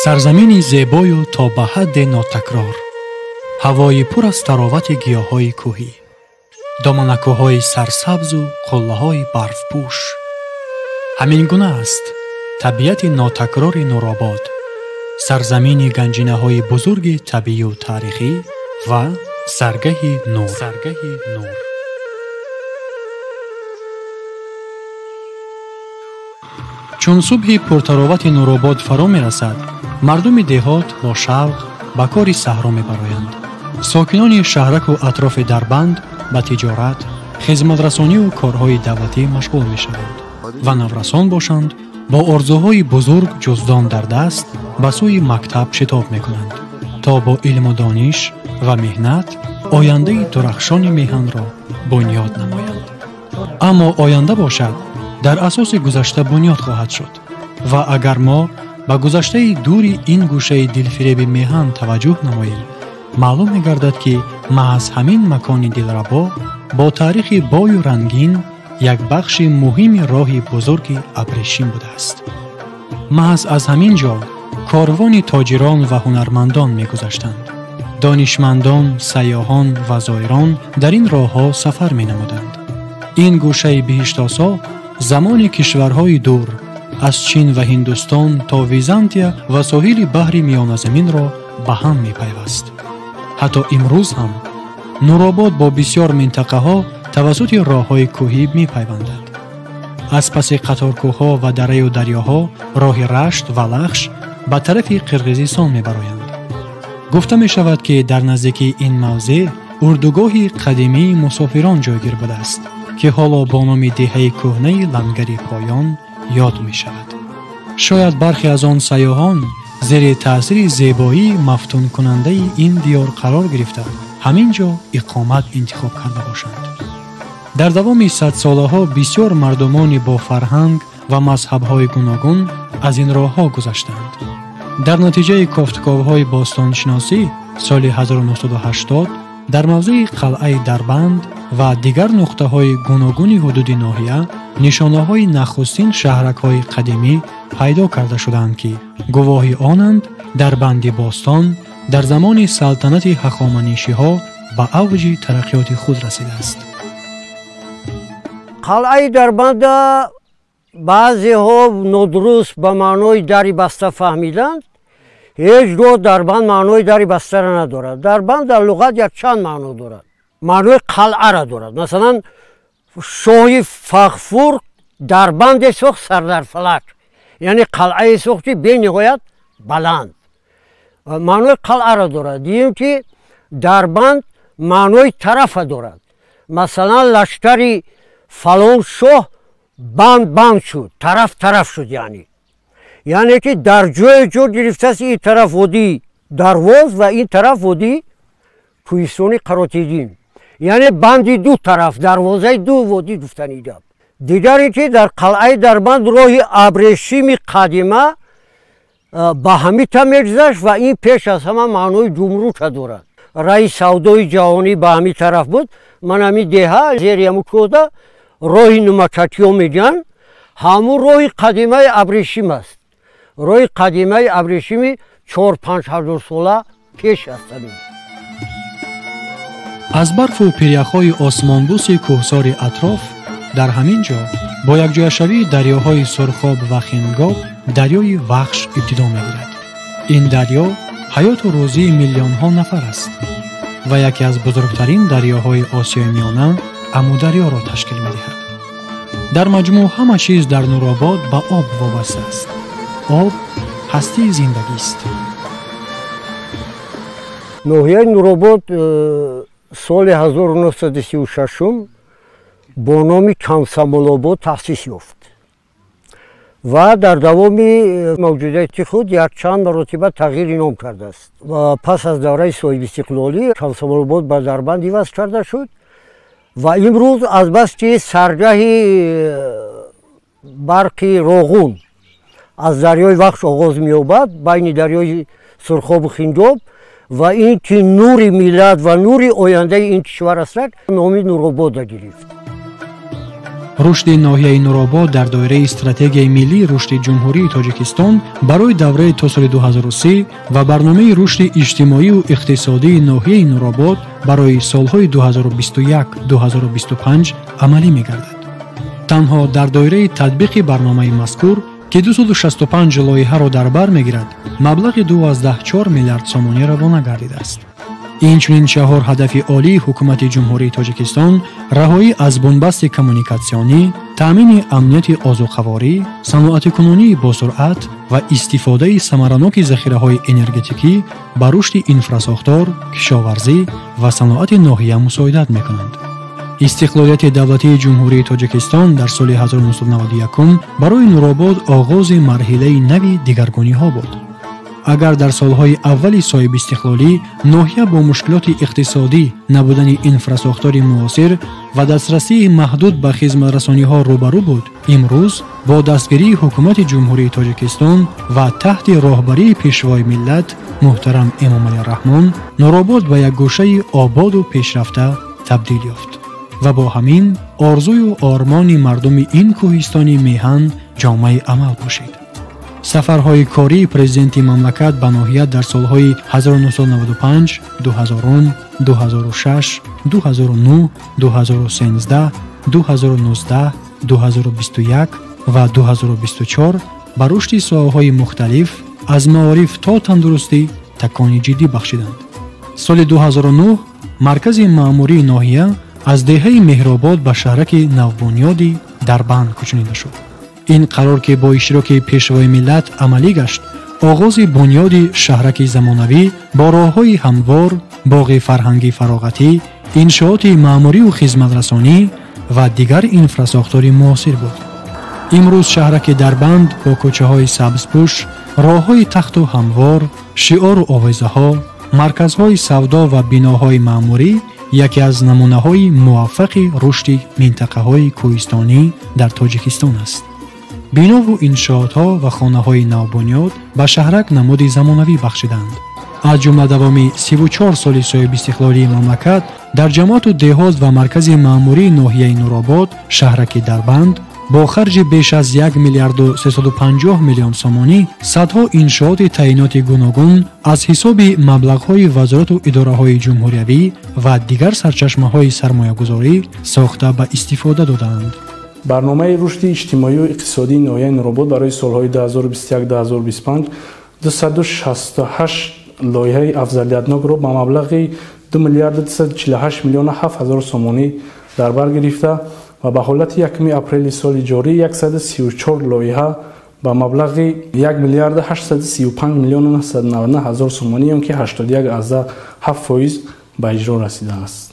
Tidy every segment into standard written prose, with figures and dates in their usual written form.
Сарзамини зебою то ба ҳадде нотакрор, ҳавои пур аз таровати гиёҳҳои кӯҳӣ, доманакӯҳҳои сарсабзу қуллаҳои барфпӯш. Ҳамин гуна аст табиати нотакрори Нуробод, сарзамини ганҷинаҳои бузурги табиию таърихӣ ва саргаҳи нур. Чун субҳи пуртаровати Нуробод фаро мерасад, мардуми деҳот бо шавқ ба кори саҳро мебароянд. Сокинони шаҳраку атрофи Дарбанд ба тиҷорат, хизматрасонию корҳои давлатӣ машғул мешаванд ва наврасон бошанд бо орзуҳои бузург ҷуздон дар даст ба сӯи мактаб шитоб мекунанд, то бо илму дониш ва меҳнат ояндаи дурахшони меҳанро бунёд намоянд. Аммо оянда бошад дар асоси гузашта бунёд хоҳад шуд ва агар мо ба гузаштаи дури ин гӯшаи дилфиреби меҳан таваҷҷӯҳ намоем, маълум мегардад, ки маҳз ҳамин макони дилрабо бо таърихи бою рангин як бахши муҳими роҳи бузурги абрешим будааст. Маҳз аз ҳамин ҷо корвони тоҷирон ва ҳунармандон мегузаштанд. Донишмандон, сайёҳон ва зоирон дар ин роҳҳо сафар менамуданд. Ин гӯшаи биҳиштосо замони кишварҳои дур аз Чин ва Ҳиндустон то Византия ва соҳили баҳри Миёназаминро ба ҳам мепайваст. Ҳатто имрӯз ҳам Нуробод бо бисёр минтақаҳо тавассути роҳҳои кӯҳӣ мепайвандад. Аз паси қаторкӯҳҳо ва дараю дарёҳо роҳи Рашт ва Лахш ба тарафи Қирғизистон мебароянд. Гуфта мешавад, ки дар наздикии ин мавзеъ урдугоҳи қадимии мусофирон ҷойгир будааст, ки ҳоло бо номи деҳаи кӯҳнаи Лангари Поён ёд мешавад. Шояд бархе аз он сайёҳон зери таъсири зебоии мафтункунандаи ин диёр қарор гирифта, ҳамин ҷо иқомат интихоб карда бошанд. Дар давоми садсолаҳо бисёр мардумони бо фарҳанг ва мазҳабҳои гуногун аз ин роҳҳо гузаштанд. Дар натиҷаи кофтуковҳои бостоншиносӣ соли 1980 дар мавзеи қалъаи Дарбанд ва дигар нуқтаҳои гуногуни ҳудуди ноҳия нишонаҳои нахустин шаҳракҳои қадимӣ пайдо карда шудаанд, ки гувоҳи онанд Дарбанди бостон дар замони салтанати ҳахоманишиҳо ба авҷи тараққиёти худ расидааст. Қалъаи Дарбанда баъзеҳо нодуруст ба маънои дари баста фаҳмиданд. Ҳеҷ гоҳ Дарбанд маънои дари бастаро надорад. Дарбанд дар луғат якчанд маъно дорад. Маънои қалъаро дорад. Масалан, шоҳи Фағфур дарбанде сохт сардарфалак, яъне қалъае сохт, ки бениҳоят баланд. Маънои қалъаро дорад. Дуюм ки Дарбанд маънои тарафа дорад. Масалан, лашкари фалон шоҳ банд банд шуд, тараф тараф шуд, яъне ки дар ҷое ҷо гирифтааст ин тараф водии Дарвоз ва ин тараф водии кӯҳистони Қаротегин, яъне банди ду тараф, дарвозаи ду водӣ гуфтани гап. Дигар ин ки дар қалъаи Дарбанд роҳи абрешими қадима ба ҳамита мегузашт ва ин пеш аз ҳама маънои ҷумрука дорад. Раи савдои ҷаҳонӣ ба ҳамин тараф буд. Ман ҳамин деҳа зери ҳамун кӯҳда роҳи Нумакакиё мегӯянд, ҳамун роҳи қадимаи абрешим аст. Роҳи қадимаи абрешими 4-5 ҳазор сола пеш аст. Аз барфу пиряхҳои осмонбӯси кӯҳсори атроф дар ҳамин ҷо бо якҷояшавии дарёҳои Сурхоб ва Хингоб дарёи Вахш ибтидо мегирад. Ин дарё ҳаёту рӯзии миллионҳо нафар аст ва яке аз бузургтарин дарёҳои Осиёи Миёна Амударёро ташкил медиҳад. Дар маҷмӯъ ҳама чиз дар Нуробод ба об вобаста аст. Об ҳастии зиндагист. Ноҳияи Нуробод соли 1936 бо номи Комсомолобод таъсис ёфт ва дар давоми мавҷудияти худ якчанд маротиба тағйири ном кардааст. Ва пас аз давраи соҳибистиқлолӣ Комсомолобод ба Дарбанд иваз карда шуд ва имрӯз азбаски саргаҳи барқи Роғун аз дарёи Вахш оғоз меёбад, байни дарёи Сурхобу Хингоб, ва ин ки нури миллат ва нури ояндаи ин кишвар астад, номи Нурободро гирифт. Рушди ноҳияи Нуробод дар доираи стратегияи миллии рушди Ҷумҳурии Тоҷикистон барои давраи то соли 2030 ва барномаи рушди иҷтимоию иқтисодии ноҳияи Нуробод барои солҳои 2021-2025 амалӣ мегардад. Танҳо дар доираи татбиқи барномаи мазкур, ки 265 лоиҳаро дар бар мегирад, маблағи 2,4 миллиард сомонӣ равона гардидааст. Инчунин чаҳор ҳадафи олии ҳукумати Ҷумҳурии Тоҷикистон раҳоӣ аз бунбасти коммуникатсионӣ, таъмини амнияти озуқаворӣ, саноатикунонии босуръат ва истифодаи самараноки захираҳои энергетикӣ ба рушди инфрасохтор, кишоварзӣ ва саноати ноҳия мусоидат мекунанд. Истиқлолияти давлатии Ҷумҳурии Тоҷикистон дар соли 1991 барои Нуробод оғози марҳилаи нави дигаргуниҳо буд. Агар дар солҳои аввали соҳибистиқлолӣ ноҳия бо мушкилоти иқтисодӣ, набудани инфрасохтори муосир ва дастрасии маҳдуд ба хизматрасониҳо рӯбарӯ буд, имрӯз бо дастгирии ҳукумати Ҷумҳурии Тоҷикистон ва таҳти роҳбарии Пешвои миллат муҳтарам Эмомалӣ Раҳмон Нуробод ба як гӯшаи ободу пешрафта табдил ёфт ва бо ҳамин орзую ормони мардуми ин кӯҳистони меҳан ҷомаи амал пӯшид. Сафарҳои кории президенти мамлакат ба ноҳия дар солҳои 1995, 2000, 2006, 2009, 2013, 2019, 2021 ва 2024 ба рушди соҳаҳои мухталиф аз маориф то тандурустӣ такони ҷиддӣ бахшиданд. Соли 2009 маркази маъмурии ноҳия аз деҳаи Меҳробод ба шаҳраки навбунёди Дарбанд кӯчонида шуд. Ин қарор, ки бо иштироки Пешвои миллат амалӣ гашт, оғози бунёди шаҳраки замонавӣ бо роҳҳои ҳамвор, боғи фарҳангӣ фароғатӣ, иншооти маъмурию хизматрасонӣ ва дигар инфрасохтори муосир буд. Имрӯз шаҳраки Дарбанд бо кӯчаҳои сабзпӯш, роҳҳои тахту ҳамвор, шиору овезаҳо, марказҳои савдо ва биноҳои маъмурӣ яке аз намунаҳои муваффақи рушди минтақаҳои кӯҳистонӣ дар Тоҷикистон аст. Бинову иншоотҳо ва хонаҳои навбунёд ба шаҳрак намуди замонавӣ бахшиданд. Аз ҷумла давоми 34 соли соҳибистиқлолии мамлакат дар ҷамоату деҳот ва маркази маъмурии ноҳияи Нуробод шаҳраки Дарбанд бо харҷи беш аз 1 миллиарду 350 миллион сомонӣ садҳо иншооти таъиноти гуногун аз ҳисоби маблағҳои вазорату идораҳои ҷумҳуриявӣ ва дигар сарчашмаҳои сармоягузорӣ сохта ба истифода додаанд. Барномаи рушди иҷтимоию иқтисодии ноҳияи Нуробод барои солҳои 2021-2025 268 лоиҳаи афзалиятнокро ба маблағи 2 миллиарду 248 миллиону 7 ҳазор сомонӣ дар бар гирифта ва ба ҳолати 1 апрели соли ҷорӣ 134 лоиҳа ба маблағи 1 миллиарду 835 миллиону 999 ҳазор сомонӣ ё ки 81,7% ба иҷро расидааст.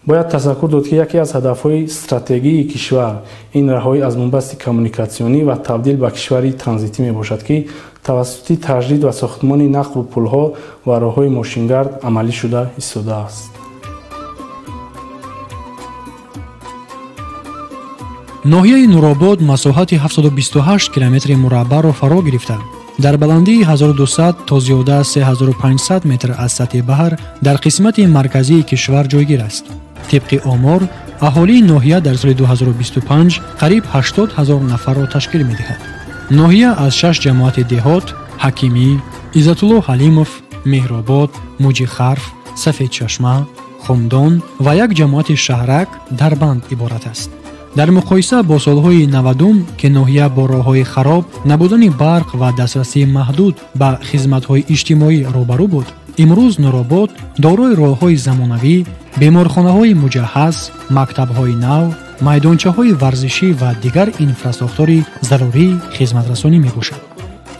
Бояд тасаккур дод, ки яке аз ҳадафҳои стратегии кишвар ин раҳоӣ аз бунбасти коммуникатсионӣ ва табдил ба кишвари транзитӣ мебошад, ки тавассути таҷдид ва сохтмони нақлу пулҳо ва роҳҳои мошингард амалӣ шуда истодааст. Ноҳияи Нуробод масоҳати 728 километри мураббаъро фаро гирифта, дар баландии 1200 то зиёда аз 3500 метр аз сатҳи баҳр дар қисмати марказии кишвар ҷойгир аст. Тибқи омор, аҳолии ноҳия дар соли 2025 қариб 80 ҳазор нафарро ташкил медиҳад. Ноҳия аз 6 ҷамоати деҳот Ҳакимӣ, Иззатулло Ҳалимов, Меҳробод, Муҷихарф, Сафедчашма, Хумдон ва як ҷамоати шаҳрак Дарбанд иборат аст. Дар муқоиса бо солҳои 90, ки ноҳия бо роҳҳои хароб, набудани барқ ва дастрасии маҳдуд ба хизматҳои иҷтимоӣ рӯбарӯ буд, имрӯз Нуробод дорои роҳҳои замонавӣ, беморхонаҳои муҷаҳҳаз, мактабҳои нав, майдончаҳои варзишӣ ва дигар инфрасохтори зарурии хизматрасонӣ мебошад.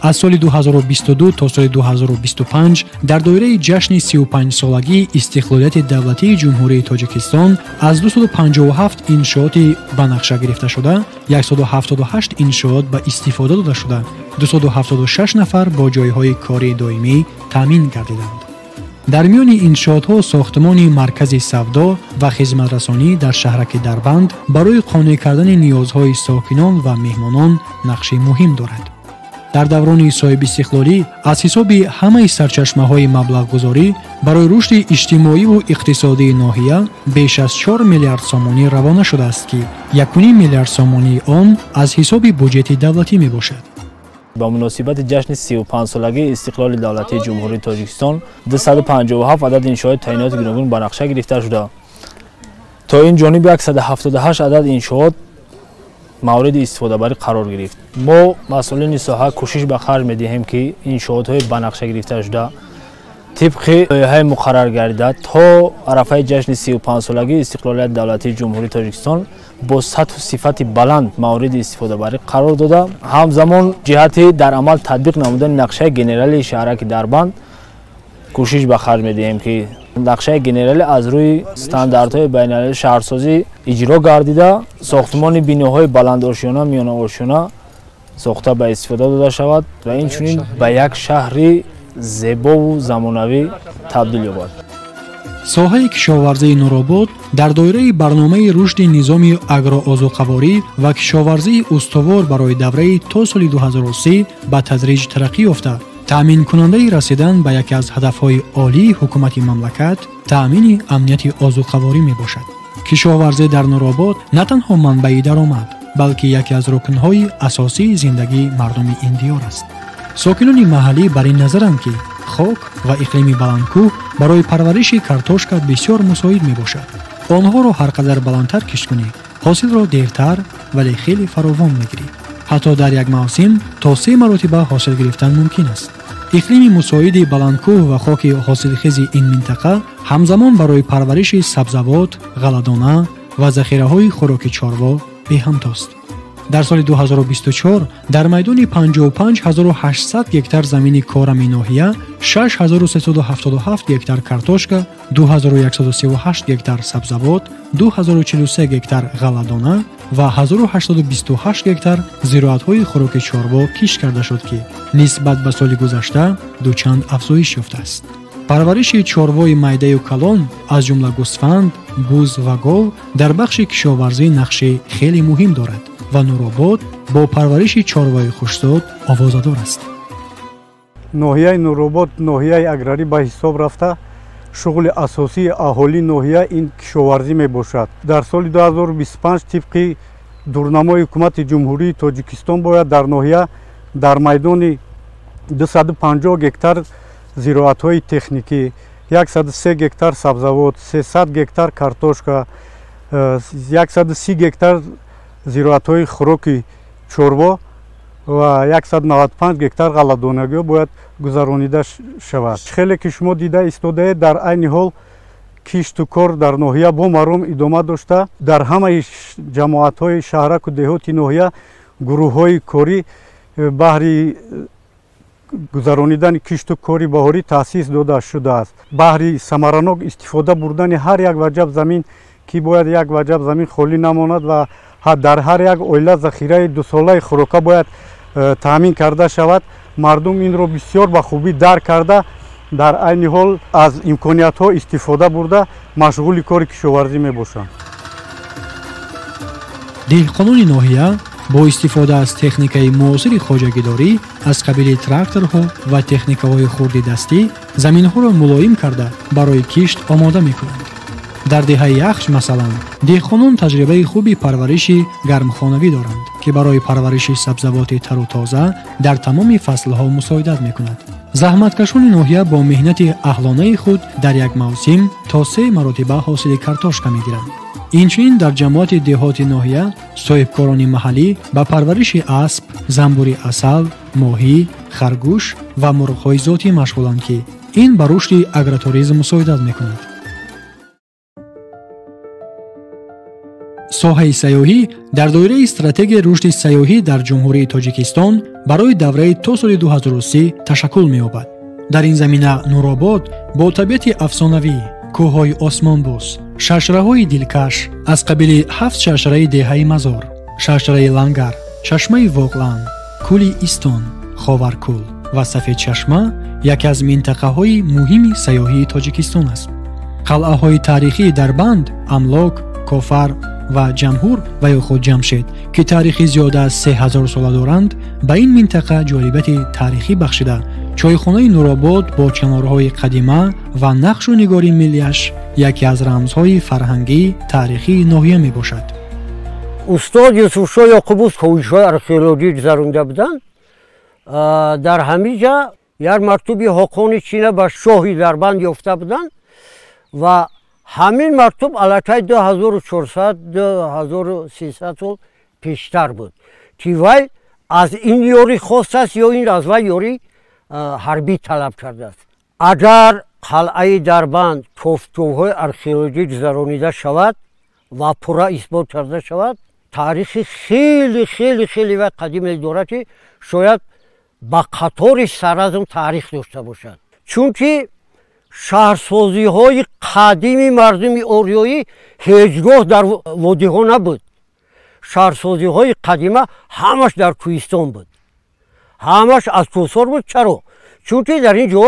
Аз соли 2022 то соли 2025 дар доираи ҷашни 35-солагии истиқлолияти давлатии Ҷумҳурии Тоҷикистон аз 257 иншооти ба нақша гирифташуда 178 иншоот ба истифода дода шуда, 276 нафар бо ҷойҳои кории доимӣ таъмин гардиданд. Дар миёни иншоотҳо сохтмони маркази савдо ва хизматрасонӣ дар шаҳраки Дарбанд барои қонеъ кардани ниёзҳои сокинон ва меҳмонон нақши муҳим дорад. Дар даврони соҳибистиқлолӣ аз ҳисоби ҳамаи сарчашмаҳои маблағгузорӣ барои рушди иҷтимоиву иқтисодии ноҳия беш аз 4 миллиард сомонӣ равона шудааст, ки 1,5 миллиард сомонии он аз ҳисоби буҷети давлатӣ мебошад. Ба муносибати ҷашни 35-солагии истиқлоли давлатии Ҷумҳурии Тоҷикистон 257 адад иншооти таъиноти гуногун ба нақша гирифта шуда, то ин ҷониб 178 адад иншоот мавриди истифодабарӣ қарор гирифт. Мо масъулини соҳа кӯшиш ба харҷ медиҳем, ки иншоотҳои ба нақша гирифта шуда тибқи лоиҳаи муқаррар гардида то арафаи ҷашни 35-солагии истиқлолияти давлатии Ҷумҳурии Тоҷикистон бо сатҳу сифати баланд мавриди истифодабарӣ қарор дода, ҳамзамон ҷиҳати дар амал татбиқ намудани нақшаи генералии шаҳраки Дарбанд кӯшиш ба харҷ медиҳем, ки нақшаи генералӣ аз рӯи стандартҳои байналмилалии шаҳрсозӣ иҷро гардида, сохтмони биноҳои баландошёна, миёнаошёна сохта ба истифода дода шавад ва инчунин ба як шаҳри зебову замонавӣ табдил ёбад. Соҳаи кишоварзии Нуробод дар доираи барномаи рушди низоми агроозуқаворӣ ва кишоварзии устувор барои давраи то соли 2030 ба тадриҷ тараққӣ ёфта, таъминкунандаи расидан ба яке аз ҳадафҳои олии ҳукумати мамлакат таъмини амнияти озуқаворӣ мебошад. Кишоварзӣ дар Нуробод на танҳо манбаи даромад, балки яке аз рукнҳои асосии зиндагии мардуми ин диёр аст. Сокинони маҳаллӣ бар ин назаранд, ки хок ва иқлими баландкӯҳ барои парвариши картошка бисёр мусоид мебошад. Онҳоро ҳар қадар баландтар кишт кунӣ, ҳосилро дертар, вале хеле фаровон мегирӣ. Ҳатто дар як мавсим то 3 маротиба ҳосил гирифтан мумкин аст. Иқлими мусоиди баландкӯҳ ва хоки ҳосилхези ин минтақа ҳамзамон барои парвариши сабзавот, ғалладона ва захираҳои хӯроки чорво беҳамтост. Дар соли 2024 дар майдони 55800 гектар замини корами ноҳия 6377 гектар картошка, 2138 гектар сабзавот, 2043 гектар ғалладона ва 1828 гектар зироатҳои хӯроки чорво кишт карда шуд, ки нисбат ба соли гузашта дучанд афзоиш ёфтааст. Парвариши чорвои майдаю калон, аз ҷумла гӯсфанд, буз ва гов, дар бахши кишоварзӣ нақши хеле муҳим дорад ва Нуробод бо парвариши чорвои хушзод овозадор аст. Ноҳияи Нуробод ноҳияи аграрӣ ба ҳисоб рафта, шуғли асосии аҳолии ноҳия ин кишоварзӣ мебошад. Дар соли 2025 тибқи дурнамои ҳукумати Ҷумҳурии Тоҷикистон бояд дар ноҳия дар майдони 250 гектар зироатҳои техникӣ, 103 гектар сабзавот, 300 гектар картошка, 130 гектар зироатҳои хӯроки чорво ва 195 гектар ғалладонагиҳо бояд гузаронида шавад. Хеле ки шумо дида истодаед, дар айни ҳол кишту кор дар ноҳия бо маром идома дошта, дар ҳамаи ҷамоатҳои шаҳраку деҳоти ноҳия гурӯҳҳои корӣ баҳри гузаронидани кишту кори баҳорӣ таъсис дода шудааст. Баҳри самаранок истифода бурдани ҳар як ваҷаб замин, ки бояд як ваҷаб замин холӣ намонад ва дар ҳар як оила захираи дусолаи хӯрока бояд таъмин карда шавад. Мардум инро бисёр ба хубӣ дарк карда, дар айни ҳол аз имкониятҳо истифода бурда машғули кори кишоварзӣ мебошанд. Деҳқонони ноҳия бо истифода аз техникаи муосири хоҷагидорӣ аз қабили тракторҳо ва техникаҳои хурди дастӣ заминҳоро мулоим карда барои кишт омода мекунанд. Дар деҳаи Яхш, масалан, деҳқонон таҷрибаи хуби парвариши гармхонавӣ доранд, ки барои парвариши сабзавоти тару тоза дар тамоми фаслҳо мусоидат мекунад. Заҳматкашони ноҳия бо меҳнати аҳлонаи худ дар як мавсим то 3 маротиба ҳосили картошка мегиранд. Инчунин дар ҷамоати деҳоти ноҳия соҳибкорони маҳаллӣ ба парвариши асп, занбури асал, моҳӣ, харгӯш ва мурғҳои зотӣ машғуланд, ки ин ба рушди агротуризм мусоидат мекунад. Соҳаи сайёҳӣ дар доираи стратегияи рушди сайёҳӣ дар Ҷумҳурии Тоҷикистон барои давраи то соли 2030 ташаккул меёбад. Дар ин замина Нуробод бо табиати афсонавӣ, кӯҳҳои осмонбӯс, шашраҳои дилкаш аз қабили 7 шашраи деҳаи Мазор, шашраи Лангар, чашмаи Воқлан, кӯли Истон, Ховаркӯл ва Сафедчашма яке аз минтақаҳои муҳими сайёҳии Тоҷикистон аст. Қалъаҳои таърихии Дарбанд, Амлок, Кофар, ва Ҷамҳур ва ё худ Ҷамшед, ки таърихи зиёда аз 3000 сола доранд, ба ин минтақа ҷолибияти таърихӣ бахшида, чойхонаи Нуробод бо чинорҳои қадима ва нақшу нигори миллиаш яке аз рамзҳои фарҳангӣ таърихии ноҳия мебошад. Устод Юсуфшоҳ Ёқубов ковишҳои археологӣ гузаронда буданд. Дар ҳамин ҷа як мактуби ҳоқони Чина ба шоҳи Дарбанд ёфта буданд ва ҳамин мактуб аллакай 2400-2300 сол пештар буд, ки вай аз ин ёрӣ хостааст ё ин аз вай ёрӣ ҳарбӣ талаб кардааст. Агар қалъаи Дарбанд кофтуковҳои археологӣ гузаронида шавад ва пурра исбот карда шавад, таърихи хеле хеле хеле вай қадиме дорад, ки шояд ба қатори Саразм таърих дошта бошад. Чунки шаҳрсозиҳои қадими мардуми ориёӣ ҳеҷ гоҳ дар водиҳо набуд. Шаҳрсозиҳои қадима ҳамаш дар кӯҳистон буд, ҳамаш аз кӯҳсор буд. Чаро? Чунки дар ин ҷо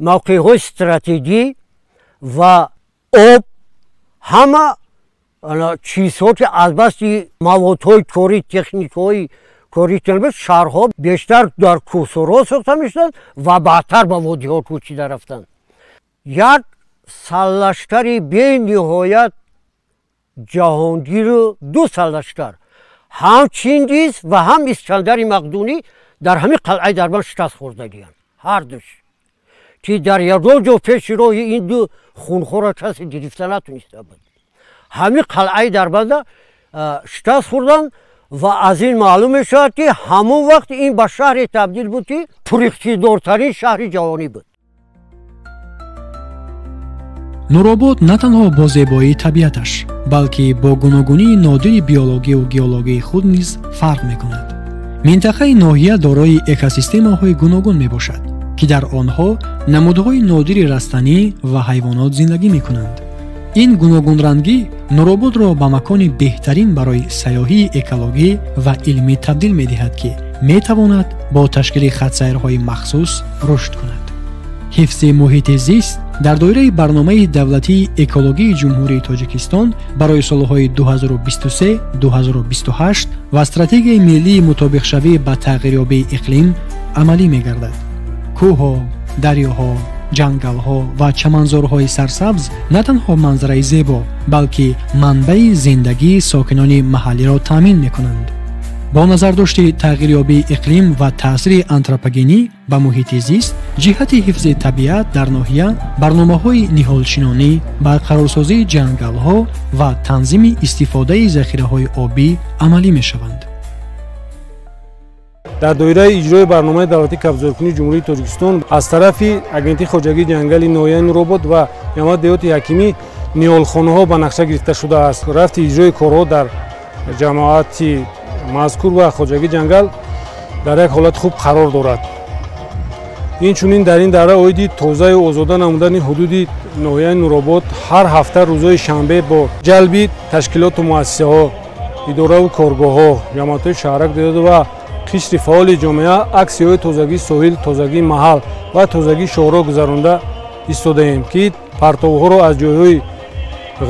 мавқеъҳои стратегӣ ва об, ҳама чизҳо ки аз басти маводҳои корӣ, техникаҳои корӣ, шаҳрҳо бештар дар кӯҳсорҳо сохта мешуданд ва баъдтар ба водиҳо кӯчида рафтанд. Як сарлашкари бениҳоят ҷаҳонгиру ду сарлашкар, ҳам Чингиз ва ҳам Искандари Мақдунӣ, дар ҳамин қалъаи Дарбанд шикаст хӯрдагиянд, ҳардуш, ки дар ягон ҷо пеши роҳи ин ду хунхорро касе гирифта натуниста буд. Ҳамин қалъаи Дарбанда шикаст хӯрданд ва аз ин маълум мешавад, ки ҳамон вақт ин ба шаҳре табдил буд, ки пуриқтидортарин шаҳри ҷаҳонӣ буд. Нуробод на танҳо бо зебоии табиаташ, балки бо гуногунии нодири биологию геологии худ низ фарқ мекунад. Минтақаи ноҳия дорои экосистемаҳои гуногун мебошад, ки дар онҳо намудҳои нодири растанӣ ва ҳайвонот зиндагӣ мекунанд. Ин гуногунрангӣ Нурободро ба макони беҳтарин барои сайёҳии экологӣ ва илмӣ табдил медиҳад, ки метавонад бо ташкили хатсайрҳои махсус рушд кунад. Ҳифзи муҳити зист дар доираи барномаи давлатии экологии Ҷумҳурии Тоҷикистон барои солҳои 2023-2028 ва стратегияи миллии мутобиқшавӣ ба тағйирёбии иқлим амалӣ мегардад. Кӯҳҳо, дарёҳо, ҷангалҳо ва чаманзорҳои сарсабз на танҳо манзараи зебо, балки манбаи зиндагии сокинони маҳаллиро таъмин мекунанд. Бо назардошти тағйирёбии иқлим ва таъсири антропогенӣ ба муҳити зист, ҷиҳати ҳифзи табиат дар ноҳия барномаҳои ниҳолшинонӣ, барқарорсозии ҷангалҳо ва танзими истифодаи захираҳои обӣ амалӣ мешаванд. Дар доираи иҷрои барномаи давлатии кабзоркунии Ҷумҳурии Тоҷикистон аз тарафи Агентии хоҷагии ҷангали ноҳияи Нуробод ва ҷамоати деҳоти Ҳакимӣ ниҳолхонаҳо ба нақша гирифта шудааст. Рафти иҷрои корҳо дар ҷамоати мазкур ва хоҷагии ҷангал дар як ҳолати хуб қарор дорад. Инчунин дар ин давра оиди тозаю озода намудани ҳудуди ноҳияи Нуробод ҳар ҳафта рӯзҳои шанбе бо ҷалби ташкилоту муассисаҳо, идораву коргоҳҳо, ҷамоатҳои шаҳрак деҳот ва қишри фаъоли ҷомеа аксияҳои тозагии соҳил, тозагии маҳал ва тозагии шоҳроҳ гузаронда истодаем, ки партовҳоро аз ҷойҳои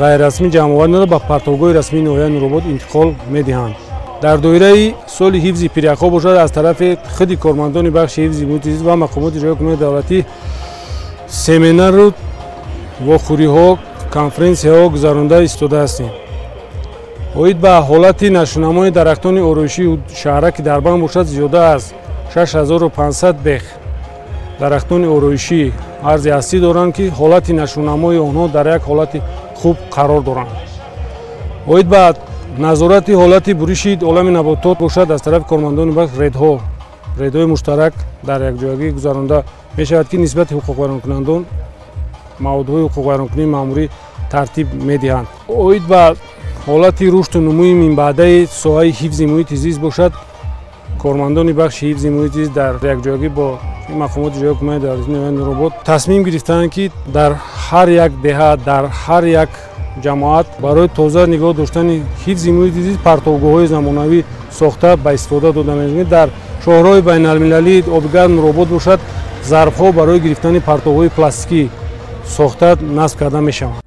ғайррасмӣ ҷамъоварӣ намуда ба партовгоҳи расмии ноҳияи Нуробод интиқол медиҳанд. Дар доираи соли ҳифзи пиряхҳо бошад, аз тарафи худи кормандони бахши ҳифзи муҳити зист ва мақомоти иҷроияи ҳукумати давлатӣ семинару вохӯриҳо, конференсияҳо гузаронда истода ҳастем. Оид ба ҳолати нашунамои дарахтони ороишии шаҳраки Дарбанд бошад, зиёда аз 6500 бех дарахтони ороишӣ арзи ҳастӣ доранд, ки ҳолати нашунамои онҳо дар як ҳолати хуб қарор доранд. Оид ба назорати ҳолати буриши олами наботот бошад, аз тарафи кормандони бахш редҳои муштарак дар якҷоягӣ гузаронда мешавад, ки нисбати ҳуқуқвайронкунандон маводҳои ҳуқуқвайронкунии маъмурӣ тартиб медиҳанд. Оид ба ҳолати рушду нумӯи минбаъдаи соҳаи ҳифзи муҳити зист бошад, кормандони бахши ҳифзи муҳити зист дар якҷоягӣ бо мақомоти иҷроияи ҳукумати давлатии ноҳияи Нуробод тасмим гирифтаанд, ки дар ҳар як деҳа, дар ҳар як ҷамоат барои тоза нигоҳ доштани ҳифзи муҳити зист партовгоҳҳои замонавӣ сохта ба истифода дода мешаванд. Дар шоҳроҳи байналмилалии обигарм Нуробод бошад, зарфҳо барои гирифтани партовҳои пластикӣ сохта насб карда мешаванд.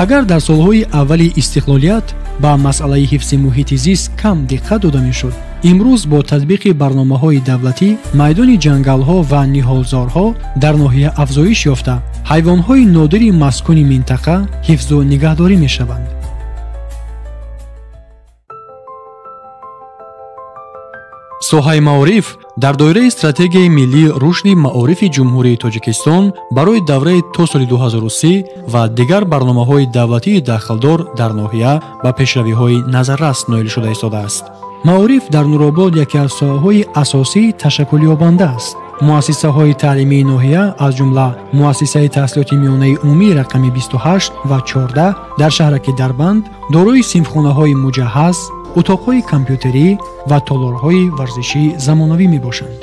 Агар дар солҳои аввали истиқлолият ба масъалаи ҳифзи муҳити зист кам диққат дода мешуд, имрӯз бо татбиқи барномаҳои давлатӣ майдони ҷангалҳо ва ниҳолзорҳо дар ноҳия афзоиш ёфта, ҳайвонҳои нодири маскуни минтақа ҳифзу нигаҳдорӣ мешаванд. Соҳаи маориф дар доираи стратегияи миллии рушди маорифи Ҷумҳурии Тоҷикистон барои давраи то соли 2030 ва дигар барномаҳои давлатии дахлдор дар ноҳия ба пешравиҳои назаррас ноил шуда истодааст. Маориф дар Нуробод яке аз соҳаҳои асосии ташаккулёбанда аст. Муассисаҳои таълимии ноҳия, аз ҷумла муассисаи таҳсилоти миёнаи умумии рақами 28 ва 14 дар шаҳраки Дарбанд, дорои синфхонаҳои муҷаҳҳаз, утоқҳои компютерӣ ва толорҳои варзишии замонавӣ мебошанд.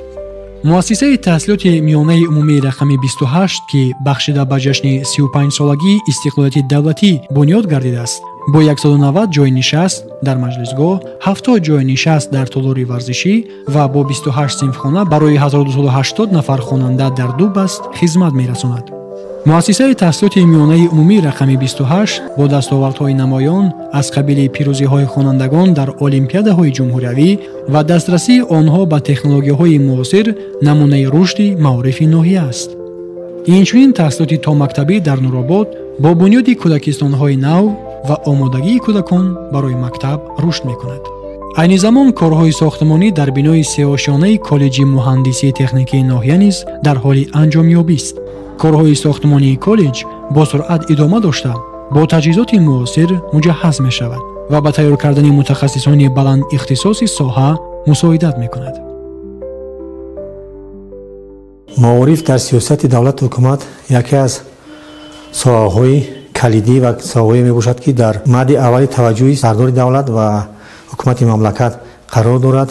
Муассисаи таҳсилоти миёнаи умумии рақами 28, ки бахшида ба ҷашни 35-солагии истиқлолияти давлатӣ бунёд гардидааст, бо 190 ҷойи нишаст дар маҷлисгоҳ, 70 ҷойи нишаст дар толори варзишӣ ва бо 28 синфхона барои 1280 нафар хонанда дар ду баст хизмат мерасонад. Муассисаи таҳсилоти миёнаи умумии рақами 28 бо дастовардҳои намоён аз қабили пирӯзиҳои хонандагон дар олимпиадаҳои ҷумҳуриявӣ ва дастрасии онҳо ба технологияҳои муосир намунаи рушди маорифи ноҳия аст. Инчунин таҳсилоти томактабӣ дар Нуробод бо бунёди кӯдакистонҳои нав ва омодагии кӯдакон барои мактаб рушд мекунад. Айни замон корҳои сохтмонӣ дар бинои сеошёнаи коллеҷи муҳандисии техникии ноҳия низ дар ҳоли анҷомёбист. Корҳои сохтмонии коллеҷ бо суръат идома дошта, бо таҷҳизоти муосир муҷаҳҳаз мешавад ва ба тайёр кардани мутахассисони баландихтисоси соҳа мусоидат мекунад. Маориф дар сиёсати давлату ҳукумат яке аз соҳаҳои калидӣ ва соҳаҳое мебошад, ки дар мадди аввали таваҷҷӯҳи сардори давлат ва ҳукумати мамлакат қарор дорад.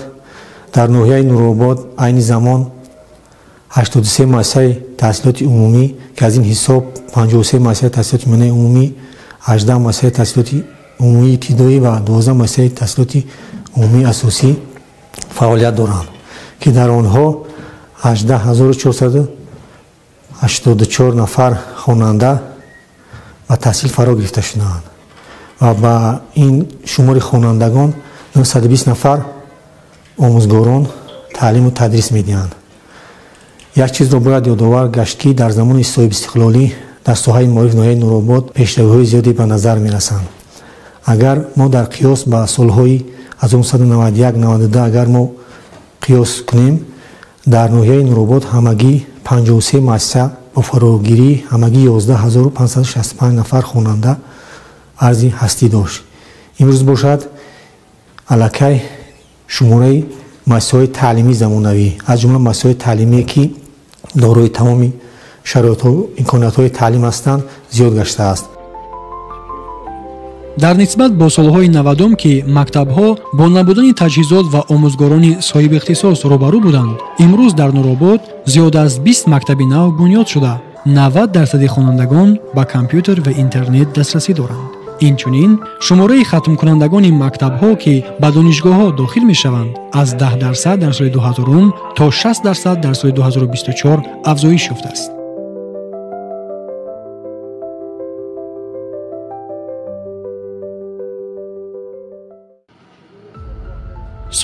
Дар ноҳияи Нуробод айни замон 83 муассисаи таҳсилоти умумӣ, ки аз ин ҳисоб 53 муассисаи таҳсилоти миёнаи умумӣ, 18 муассисаи таҳсилоти умумии ибтидоӣ ва 12 муассисаи таҳсилоти умумии асосӣ фаъолият доранд, ки дар онҳо 18484 нафар хонанда ба таҳсил фаро гирифта шудаанд ва ба ин шумори хонандагон 920 нафар омӯзгорон таълиму тадрис медиҳанд. Як чизро бояд ёдовар гашт, ки дар замони соҳибистиқлолӣ дар соҳаи маориф ноҳияи Нуробод пешравиҳои зиёде ба назар мерасанд. Агар мо дар қиёс ба солҳои 1991-92 агар мо қиёс кунем, дар ноҳияи Нуробод ҳамагӣ 53 муассиса бо фарогирии ҳамагӣ 11565 нафар хонанда арзи ҳастӣ дошт. Имрӯз бошад аллакай шумораи муассисаҳои таълимии замонавӣ, аз ҷумла муассисаҳои таълимие, ки дорои тамоми шароитҳо, имкониятҳои таълим ҳастанд, зиёд гаштааст. Дар нисбат бо солҳои 90, ки мактабҳо бо набудани таҷҳизот ва омӯзгорони соҳибихтисос рӯбарӯ буданд, имрӯз дар Нуробод зиёда аз 20 мактаби нав бунёд шуда, 90% хонандагон ба компютер ва интернет дастрасӣ доранд. Инчунин шумораи хатмкунандагони мактабҳо, ки ба донишгоҳҳо дохил мешаванд, аз 10% дар соли 2000 то 60% дар соли 2024 афзоиш ёфтааст.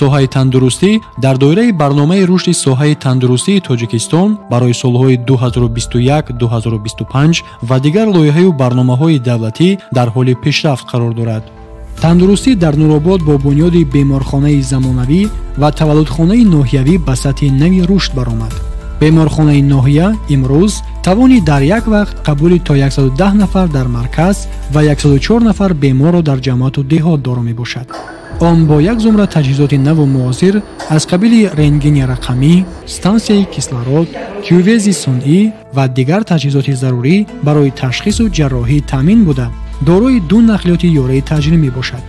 Соҳаи тандурустӣ дар доираи барномаи рушди соҳаи тандурустии Тоҷикистон барои солҳои 2021-2025 ва дигар лоиҳаю барномаҳои давлатӣ дар ҳоли пешрафт қарор дорад. Тандурустӣ дар Нуробод бо бунёди беморхонаи замонавӣ ва таваллудхонаи ноҳиявӣ ба сатҳи нави рушд баромад. Беморхонаи ноҳия имрӯз тавони дар як вақт қабули то 110 нафар дар марказ ва 104 нафар беморро дар ҷамоату деҳот доро мебошад. Он бо як зумра таҷҳизоти наву муосир аз қабили рентгени рақамӣ, стансияи кислород, кювези сунъӣ ва дигар таҷҳизоти зарурӣ барои ташхису ҷарроҳӣ таъмин буда, дорои ду нақлиёти ёраи таъҷилӣ мебошад.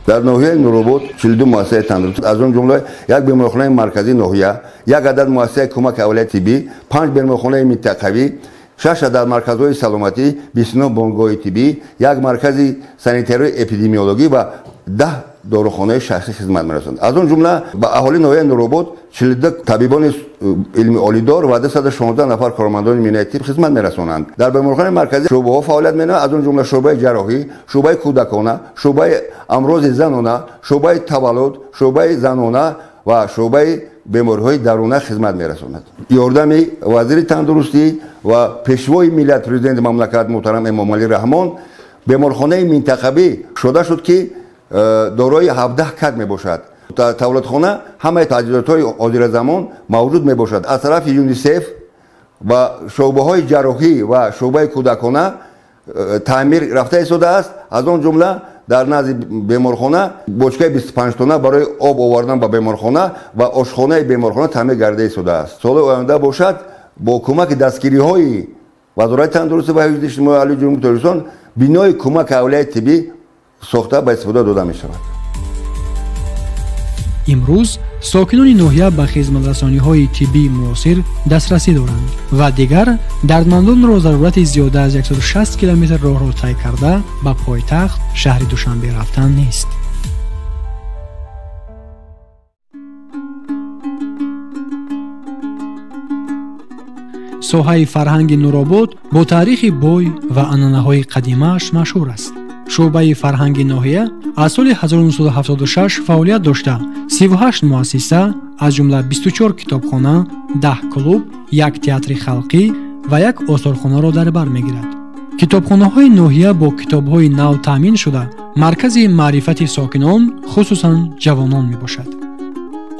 Дар ноҳияи Нуробод 42 муассисаи тандурустӣ, аз он ҷумла як беморхонаи марказии ноҳия, як адад муассисаи кӯмаки аввалияи тиббӣ, 5 беморхонаи минтақавӣ, 6 адад марказҳои саломатӣ, 29 бонгоҳи тиббӣ, як маркази санитарию эпидемиологӣ ва 10 дорухонаи шахсӣ хизмат мерасонад. Аз он ҷумла ба аҳолии ноҳияи Нуробод 42 табибони илми олидор ва 216 нафар кормандони миҳнаи тиб хизмат мерасонанд. Дар беморхонаи марказӣ шӯъбаҳо фаъолият менамоянд, аз он ҷумла шӯъбаи ҷарроҳӣ, шӯъбаи кӯдакона, шӯъбаи амрози занона, шӯъбаи таваллуд, шӯъбаи занона ва шӯъбаи бемориҳои даруна хизмат мерасонад. Ёрдами вазири тандурустӣ ва пешвои миллат, президенти мамлакат муҳтарам Эмомалӣ Раҳмон, беморхонаи минтақавӣ шуда шуд, ки дорои 17 кат мебошад. Тавлидхона ҳамаи таҷҳизотҳои ҳозиразамон мавҷуд мебошад. Аз тарафи ЮНИСЕФ ва шӯъбаҳои ҷарроҳӣ ва шӯъбаи кӯдакона таъмир рафта истодааст. Аз он ҷумла дар назди беморхона бочкаи 25 тонна барои об овардан ба беморхона ва ошхонаи беморхона таъмир гардида истодааст. Соли оянда бошад, бо кӯмаки дастгириҳои Вазорати тандурустӣ ва ҳифзи иҷтимоии аҳолии Ҷумҳурии Тоҷикистон бинои кӯмаки аввалияи тиббӣ сохта ба истифода дода мешавад. Имрӯз сокинони ноҳия ба хизматрасониҳои тиббии муосир дастрасӣ доранд ва дигар дардмандонро зарурати зиёда аз 160 километр роҳро тай карда ба пойтахт шаҳри Душанбе рафтан нест. Соҳаи фарҳанги Нуробод бо таърихи бой ва анъанаҳои қадимааш машҳур аст. Шӯъбаи фарҳанги ноҳия аз соли 1976 фаъолият дошта, 38 муассиса, аз ҷумла 24 китобхона, 10 клуб, як театри халқӣ ва як осорхонаро дар бар мегирад. Китобхонаҳои ноҳия бо китобҳои нав таъмин шуда, маркази маърифати сокинон, хусусан ҷавонон мебошад.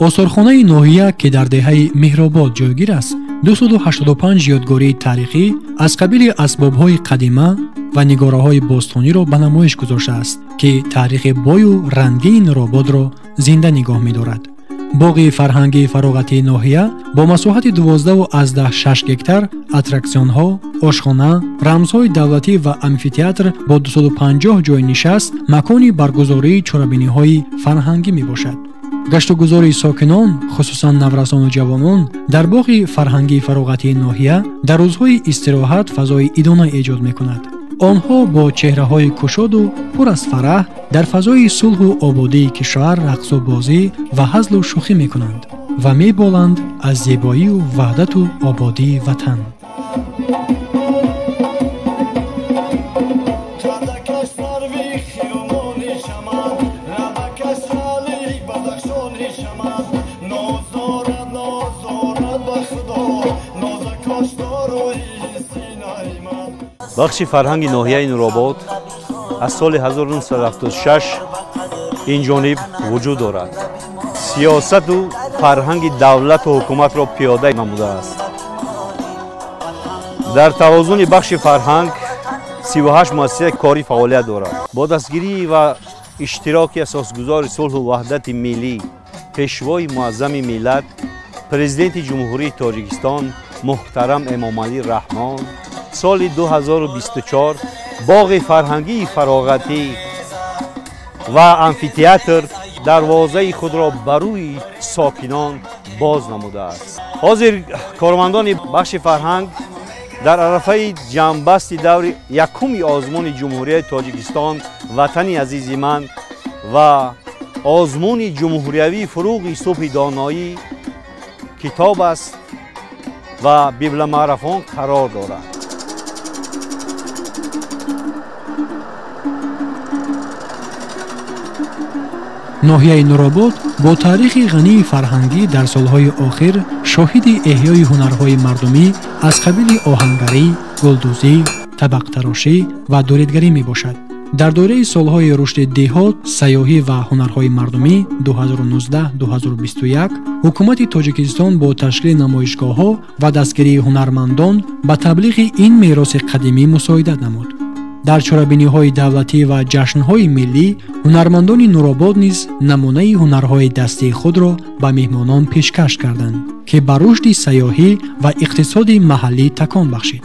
Осорхонаи ноҳия, ки дар деҳаи Меҳробод ҷойгир аст, 285 ёдгории таърихӣ аз қабили асбобҳои қадима ва нигораҳои бостониро ба намоиш гузоштааст, ки таърихи бою рангини Нурободро зинда нигоҳ медорад. Боғи фарҳангии фароғатии ноҳия бо масоҳати 12,6 гектар, аттраксионҳо, ошхона, рамзҳои давлатӣ ва амфитеатр бо 250 ҷойи нишаст макони баргузории чорабиниҳои фарҳангӣ мебошад. Гаштугузори сокинон, хусусан наврасону ҷавонон, дар боғи фарҳангии фароғатии ноҳия дар рӯзҳои истироҳат фазои идона эҷод мекунад. Онҳо бо чеҳраҳои кушоду пур аз фараҳ дар фазои сулҳу ободии кишвар рақсу бозӣ ва ҳазлу шӯхӣ мекунанд ва меболанд аз зебоию ваҳдату ободии ватан. Бахши фарҳанги ноҳияи Нуробод аз соли 1976 ин ҷониб вуҷуд дорад. Сиёсату фарҳанги давлату ҳукуматро пиёда намудааст. Дар тавозуни бахши фарҳанг 38 муассисаи корӣ фаъолият дорад. Бо дастгирӣ ва иштироки асосгузори сулҳу ваҳдати миллӣ, пешвои муаззами миллат, президенти Ҷумҳурии Тоҷикистон муҳтарам Эмомалӣ Раҳмон, соли 2024 боғи фарҳангии фароғатӣ ва амфитеатр дарвозаи худро ба рӯи сокинон боз намудааст. Ҳозир кормандони бахши фарҳанг дар арафаи ҷамъбасти даври якуми озмуни Ҷумҳурияи Тоҷикистон «Ватани азизи ман» ва озмуни ҷумҳуриявии «Фуруғи субҳи доноӣ» китоб аст ва библомарафон қарор дорад. Ноҳияи Нуробод бо таърихи ғании фарҳангӣ дар солҳои охир шоҳиди эҳёи ҳунарҳои мардумӣ аз қабили оҳангарӣ, гулдӯзӣ, табақтарошӣ ва дуридгарӣ мебошад. Дар доираи солҳои рушди деҳот, сайёҳӣ ва ҳунарҳои мардумӣ 2019-2021 ҳукумати Тоҷикистон бо ташкили намоишгоҳҳо ва дастгирии ҳунармандон ба таблиғи ин мероси қадимӣ мусоидат намуд. Дар чорабиниҳои давлатӣ ва ҷашнҳои миллӣ ҳунармандони Нуробод низ намунаи ҳунарҳои дастии худро ба меҳмонон пешкаш карданд, ки ба рушди сайёҳӣ ва иқтисоди маҳаллӣ такон бахшид.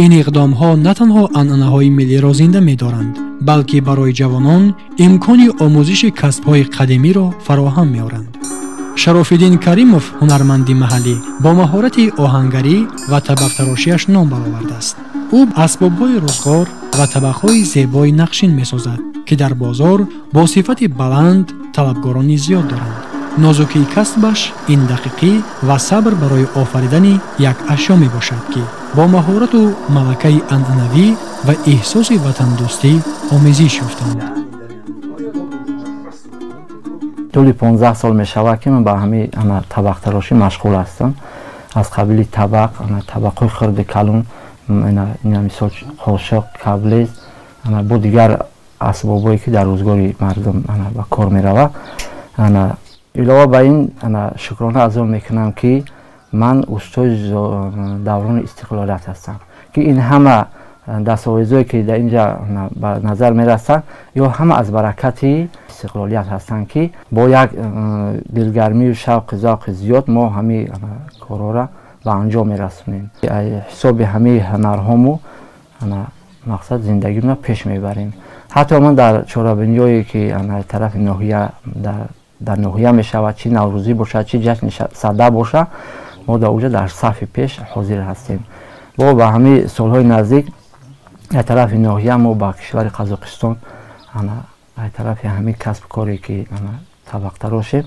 Ин иқдомҳо на танҳо анъанаҳои миллиро зинда медоранд, балки барои ҷавонон имкони омӯзиши касбҳои қадимиро фароҳам меоранд. Шарофиддин Каримов, ҳунарманди маҳаллӣ, бо маҳорати оҳангарӣ ва табақтарошиаш ном баровардааст. Ӯ асбобҳои рӯзғор ва табақҳои зебои нақшин месозад. ки дар бозор бо сифати баланд талабгорони зиёд доранд. Нозукии касбаш ин дақиқӣ ва сабр барои офаридани як ашё мебошад, ки бо маҳорату малакаи анъанавӣ ва эҳсоси ватандӯстӣ омезиш ёфтанд. Тӯли 15 сол мешавад, ки ман ба ҳамин табақтарошӣ машғул ҳастам. Аз қабили табақ, табақҳои хурди калон, мисол қошиқ, каблез, бо дигар асбобҳое, ки дар рӯзгори мардум ба кор меравад. Илова ба ин, шукрона аз он мекунам, ки ман устои даврони истиқлолият ҳастам, ки ин ҳама дастовезое, ки дар инҷа ба назар мерасанд, ё ҳама аз баракати истиқлолият ҳастанд, ки бо як дилгармию шавқи завқи зиёд мо ҳамин корҳоро ба анҷом мерасонем. Ҳисоби ҳамаи ҳунарҳому мақсад зиндагимро пеш мебарем. Ҳатто ман дар чорабиниҳое, ки тарафи ноҳия дар ноҳия мешавад, чӣ наврӯзӣ бошад, чӣ ҷашни сада бошад, мо дар оҷа дар сафи пеш ҳозир ҳастем. Бо ба ҳамаи солҳои наздик аз тарафи ноҳия мо ба кишвари Қазоқистон аз тарафи ҳамин касбу коре, ки табақтарошем,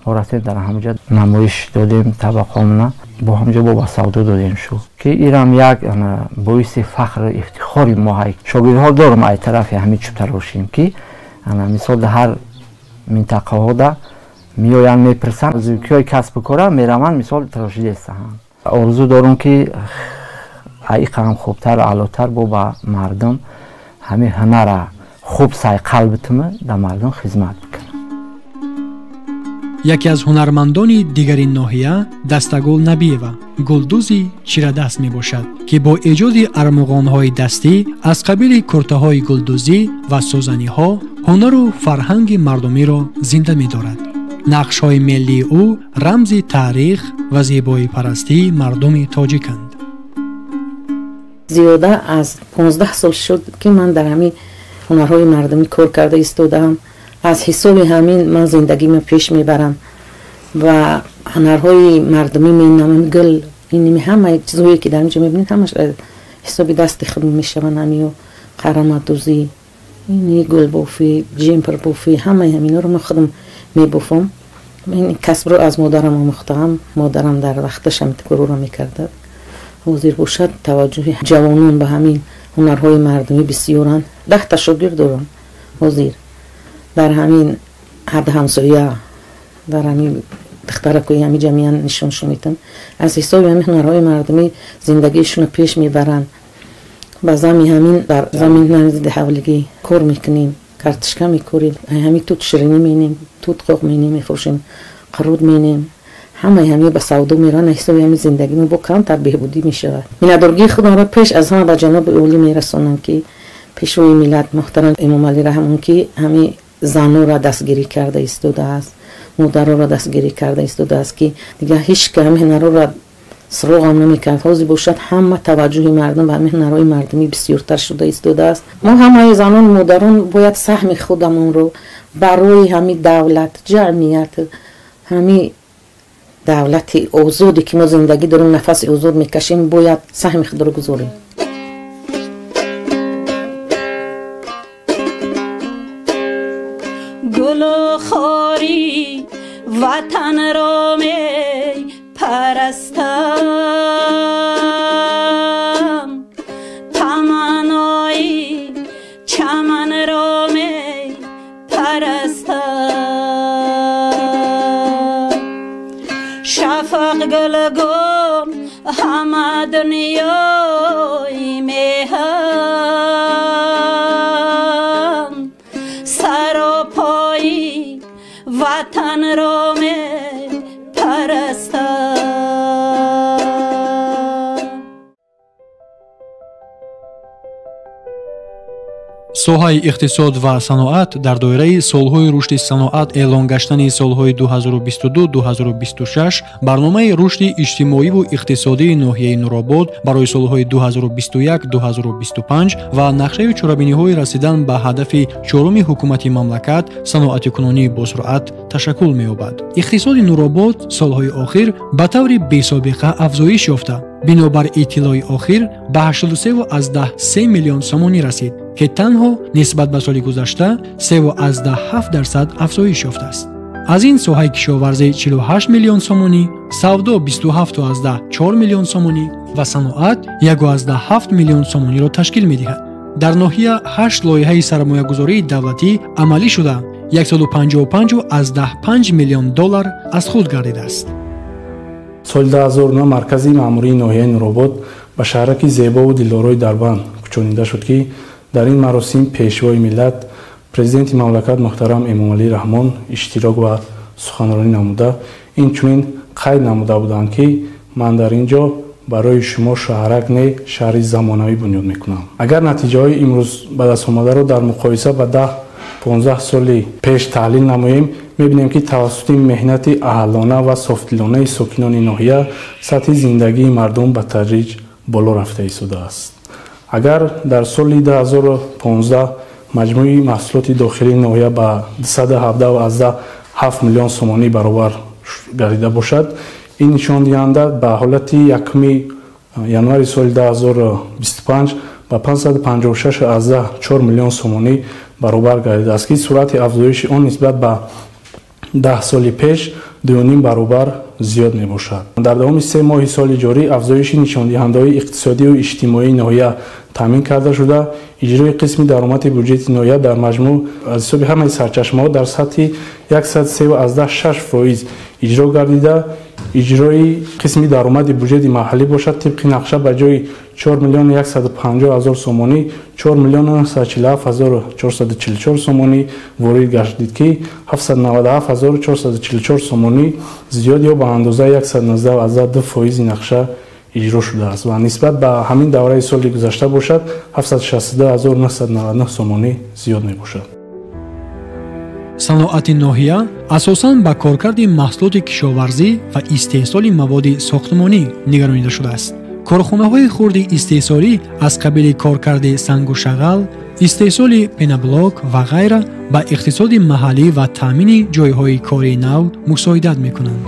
мо рафтем, дар ҳамҷа намоиш додем табақҳомона, бо ҳамҷа бо ба савдо додем шуд, ки инам як боиси фахру ифтихори мо ҳай. Шогирдҳо дорам аз тарафи ҳамин чӯбтарошем, ки мисол дар ҳар минтақаҳода меоянд, мепурсанд, зукиҳои касбу кора мераванд, мисол тарошидаистаҳанд. Орзу дорам, ки ҳақиқам хубтар, аълотар бо ба мардум ҳамин ҳунара хуб сайқал битума, дар мардум хизмат бикунам. Яке аз ҳунармандони дигари ноҳия Дастагул Набиева гулдӯзи чирадаст мебошад, ки бо эҷоди армуғонҳои дастӣ аз қабили куртаҳои гулдӯзӣ ва сӯзаниҳо ҳунару фарҳанги мардумиро зинда медорад. Нақшҳои миллии ӯ рамзи таърих ва зебоипарастии мардуми тоҷиканд. Зиёда аз 15 сол шуд, ки ман дар ҳамин ҳунарҳои мардумӣ кор карда истодаам. Аз ҳисоби ҳамин ман зиндагиро пеш мебарам ва ҳунарҳои мардумӣ менамам, гул, ин ҳама чизҳое, ки дар инҷо мебинед, ҳамаш ҳисоби дасти худ мешаванд. Ҳамиё қараматдӯзӣ, ини гулбофӣ, ҷемпербофӣ, ҳамаи ҳаминҳоро ман худам мебофам. Ин касбро аз модарам омӯхтаам. Модарам дар вақташ ҳамин корро мекарда. Ҳозир бошад, таваҷҷӯҳи ҷавонон ба ҳамин ҳунарҳои мардумӣ бисёранд. 10 та шогирд дорам ҳозир дар ҳамин ҳад ҳамсоя, дар ҳамин духтаракои ҳамин ҷамъия нишоншон метам. Аз ҳисоби ҳамин ҳунарҳои мардумӣ зиндагиашонро пеш мебаранд. Ба зами ҳамин дар замин назди ҳавлигӣ кор мекунем, картишка мекорем, ҳамин тут ширинӣ менем, тут қоқ менем, мефурӯшем, қуруд менем, ҳамаи ҳамин ба савдо мераванд. Ҳисоби ҳамин зиндагӣ бо камтар беҳбудӣ мешавад. Миннатдоргии худамро пеш аз ҳама ба ҷаноби олӣ мерасонам, ки пешвои миллат муҳтарам Эмомалӣ Раҳмон, ки ҳамин занонро дастгирӣ карда истодааст, модаронро дастгирӣ карда истодааст, ки дигар ҳеҷ ки ҳамин ҳунарҳоро суроғам намекард. Ҳозир бошад, ҳама таваҷҷӯҳи мардум ба ҳамин ҳунарҳои мардумӣ бисёртар шуда истодааст. Мо ҳамаи занон, модарон бояд саҳми худамонро барои ҳамин давлат, ҷамъият, ҳамин давлати озоде, ки мо зиндагӣ дорем, нафаси озод мекашем, бояд саҳми худро гузорем. Гулу хори ватанро мепарастам, таманнои чаманро мепарастам. Шафақ гулгун ҳама дунёи меҳан, саропои ватанро мепарастам. Соҳаи иқтисод ва саноат дар доираи солҳои рушди саноат эълон гаштани солҳои 2022-2026 барномаи рушди иҷтимоиву иқтисодии ноҳияи Нуробод барои солҳои 2021-2025 ва нақшаи чорабиниҳои расидан ба ҳадафи чоруми ҳукумати мамлакат саноатикунонии босуръат ташаккул меёбад. Иқтисоди Нуробод солҳои охир ба таври бесобиқа афзоиш ёфта. Бинобар иттилои охир ба 83,3 миллион сомонӣ расид, ки танҳо нисбат ба соли гузашта 3,7% афзоиш ёфтааст. Аз ин соҳаи кишоварзӣ 48 миллион сомонӣ, савдо 27,4 миллион сомонӣ ва саноат 1,7 миллион сомониро ташкил медиҳад. Дар ноҳия 8 лоиҳаи сармоягузории давлатӣ амалӣ шуда, 155,5 миллион доллар аз худ гардидааст. Соли 2009 маркази маъмурии ноҳияи Нуробод ба шаҳраки зебову дилдорои Дарбанд кӯчонида шуд, ки дар ин маросим пешвои миллат, президенти мамлакат муҳтарам Эмомалӣ Раҳмон иштирок ва суханронӣ намуда, инчунин қайд намуда буданд, ки ман дар ин ҷо барои шумо шаҳрак не, шаҳри замонавӣ бунёд мекунам. Агар натиҷаҳои имрӯз ба даст омадаро дар муқоиса ба 10-15 соли пеш таҳлил намоем, мебинем, ки тавассути меҳнати аҳлона ва софдилонаи сокинони ноҳия сатҳи зиндагии мардум ба тадриҷ боло рафта истодааст. Агар дар соли 2015 маҷмӯи маҳсулоти дохилии ноҳия ба 217,7 миллион сомонӣ баробар гардида бошад, ин нишондиҳанда ба ҳолати 1 январи соли 2025 ба 556,4 миллион сомонӣ баробар гардидааст, ки суръати афзоиши он нисбат ба 10 соли пеш 2,5 баробар зиёд мебошад. Дар давоми 3 моҳи соли ҷорӣ афзоиши нишондиҳандаҳои иқтисодию иҷтимоии ноҳия таъмин карда шуда, иҷрои қисми даромади буҷети ноҳия дар маҷмӯъ аз ҳисоби ҳамаи сарчашмаҳо дар сатҳи 103,6% иҷро гардида, иҷрои қисми даромади буҷети маҳаллӣ бошад тибқи нақша ба ҷои 4 150 000 сомонӣ 4 947 444 сомонӣ ворид гардид, ки 797 444 сомонӣ зиёд ё ба андозаи 119,2% нақша иҷро шудааст ва нисбат ба ҳамин давраи соли гузашта бошад 762 999 сомонӣ зиёд мебошад. Саноати ноҳия асосан ба коркарди маҳсулоти кишоварзӣ ва истеҳсоли маводи сохтмонӣ нигаронида шудааст. Корхонаҳои хурди истеҳсолӣ аз қабили коркарди сангу шағал, истеҳсоли пенаблок ва ғайра ба иқтисоди маҳаллӣ ва таъмини ҷойҳои кори нав мусоидат мекунанд.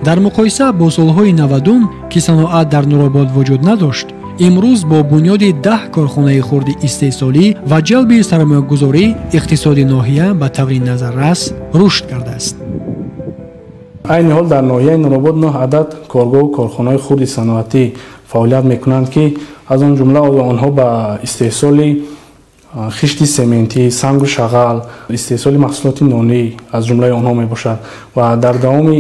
Дар муқоиса бо солҳои 90, ки саноат дар Нуробод вуҷуд надошт, имрӯз бо бунёди 10 корхонаи хурди истеҳсолӣ ва ҷалби сармоягузорӣ иқтисоди ноҳия ба таври назаррас рушд кардааст. Айни ҳол дар ноҳияи Нуробод 9 адад коргоҳу корхонаҳои хурди саноатӣ фаъолият мекунанд, ки аз он ҷумла онҳо ба истеҳсоли хишти сементӣ, сангу шағал, истеҳсоли маҳсулоти нонӣ аз ҷумлаи онҳо мебошад ва дар давоми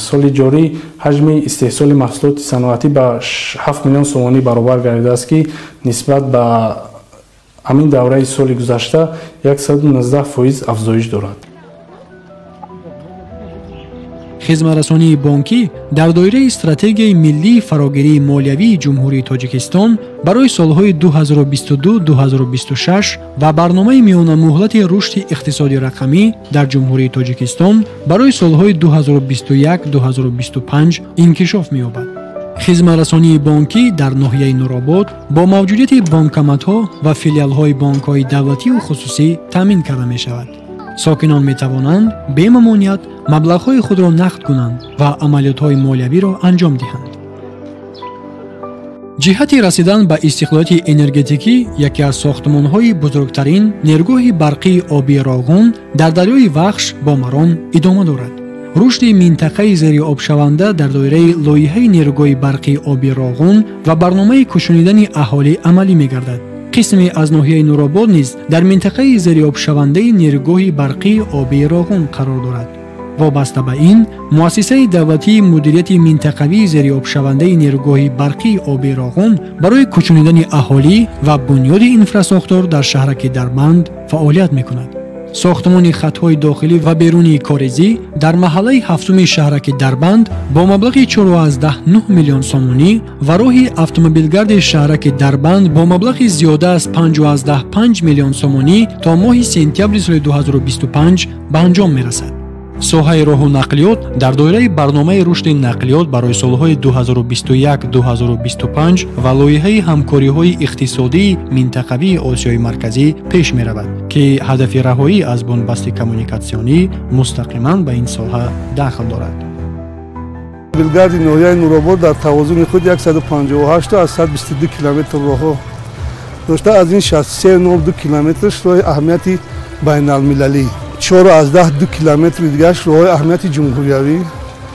соли ҷорӣ ҳаҷми истеҳсоли маҳсулоти саноатӣ ба 7 миллион сомонӣ баробар гардидааст, ки нисбат ба ҳамин давраи соли гузашта 119% афзоиш дорад. Хизматрасонии бонкӣ дар доираи стратегияи миллии фарогирии молиявии Ҷумҳурии Тоҷикистон барои солҳои 2022-2026 ва барномаи миёнамуҳлати рушди иқтисоди рақамӣ дар Ҷумҳурии Тоҷикистон барои солҳои 2021-2025 инкишоф меёбад. Хизматрасонии бонкӣ дар ноҳияи Нуробод бо мавҷудияти бонкоматҳо ва филиалҳои бонкҳои давлативу хусусӣ таъмин карда мешавад. Сокинон метавонанд бемамоният маблағҳои худро нақд кунанд ва амалиётҳои молиявиро анҷом диҳанд. Ҷиҳати расидан ба истиқлолияти энергетикӣ яке аз сохтмонҳои бузургтарин нерӯгоҳи барқии обии Роғун дар дарёи Вахш бо маром идома дорад. Рушди минтақаи зериобшаванда дар доираи лоиҳаи нерӯгоҳи барқии обии Роғун ва барномаи кӯчонидани аҳолӣ амалӣ мегардад. Қисме аз ноҳияи Нуробод низ дар минтақаи зериобшавандаи нерӯгоҳи барқии обии Роғун қарор дорад. Вобаста ба ин, муассисаи давлатии мудирияти минтақавии зериобшавандаи нерӯгоҳи барқии обии Роғун барои кӯчонидани аҳолӣ ва бунёди инфрасохтор дар шаҳраки Дарбанд фаъолият мекунад. Сохтмони хатҳои дохилӣ ва берунии корезӣ дар маҳаллаи ҳафтуми шаҳраки Дарбанд бо маблағи 4,9 миллион сомонӣ ва роҳи автомобилгарди шаҳраки Дарбанд бо маблағи зиёда аз 5,5 миллион сомонӣ то моҳи сентябри соли 2025 ба анҷом мерасад. Соҳаи роҳу нақлиёт дар доираи барномаи рушди нақлиёт барои солҳои 2021-2025 ва лоиҳаи ҳамкориҳои иқтисодии минтақавии Осиёи Марказӣ пеш меравад, ки ҳадафи раҳоӣ аз бунбасти коммуникатсионӣ мустақиман ба ин соҳа дахл дорад. Билгарди ноҳияи Нуробод дар тавозуни худ 158,122 километр роҳҳо дошта, аз ин 63,02 километрш роҳи аҳамияти байналмилалӣ, 4,2 километри дигарш роҳҳои аҳамияти ҷумҳуриявӣ,